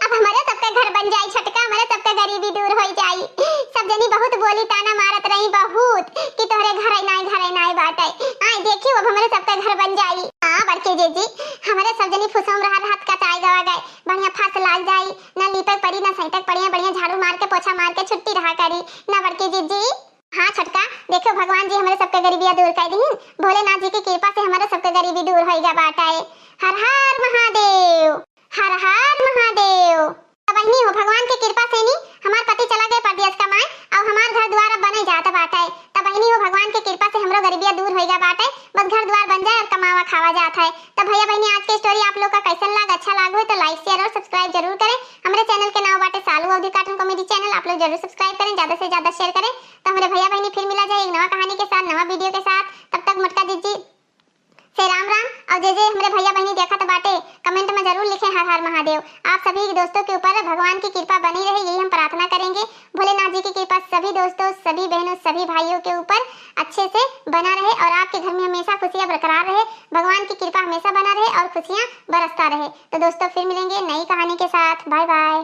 अब हमारे सबके घर बन जाई छोटका, हमारे सबके गरीबी दूर हो जाई। सब जनी बहुत बोली ताना मारत रही बहुत कि तोहरे घर नाई, घर नाई बाटे। आए देखियो अब हमारे सबके घर बन जाई। हाँ बड़के जीजी, हमारे सब जनी फुसुम रहा रहत का चाय गवा गए, बढ़िया फर्श लाग जाई, ना लीपे पड़ी ना सैंटे पड़ी, बढ़िया झाड़ू मार के पोछा मार के छुट्टी रहा करी ना बड़के जीजी। हाँ छोटका, देखो भगवान जी हमारे सबके गरीबिया दूर कर दीन। भोलेनाथ जी की कृपा से हमारे सबके गरीबी दूर होइगा बाटे। हर हर महादेव, हर हर महादेव। तब बहिनी हो भगवान के कृपा से नी हमार पति चला गए परदेस कमाए और हमार घर द्वार अब बने जात बाटे। तब बहिनी हो भगवान के कृपा से हमरो गरीबिया दूर होइगा बाटे, बस घर द्वार बन जाए और कमावा खावा जात है। तब भैया बहिनी आज के स्टोरी आप लोग का कैसन लाग, अच्छा लाग हो तो लाइक शेयर और सब्सक्राइब जरूर करें। हमारे चैनल के नाम बाटे सालू अवधी कार्टून कॉमेडी चैनल, आप लोग जरूर सब्सक्राइब करें, ज्यादा से ज्यादा शेयर करें। तो हमारे भैया बहिनी फिर मिला जाए एक नवा कहानी के साथ, नवा वीडियो के साथ। तब तक मोटका जीजी से राम राम। और जे जे हमारे भैया बहिनी देखत बाटे कमेंट में जरूर लिखें हर हर महादेव। आप सभी दोस्तों के ऊपर भगवान की कृपा बनी रहे, यही हम प्रार्थना करेंगे। भोलेनाथ जी की कृपा सभी दोस्तों, सभी बहनों, सभी भाइयों के ऊपर अच्छे से बना रहे और आपके घर में हमेशा खुशियाँ बरकरार रहे। भगवान की कृपा हमेशा बना रहे और खुशियाँ बरसता रहे। तो दोस्तों फिर मिलेंगे नई कहानी के साथ। Bye bye.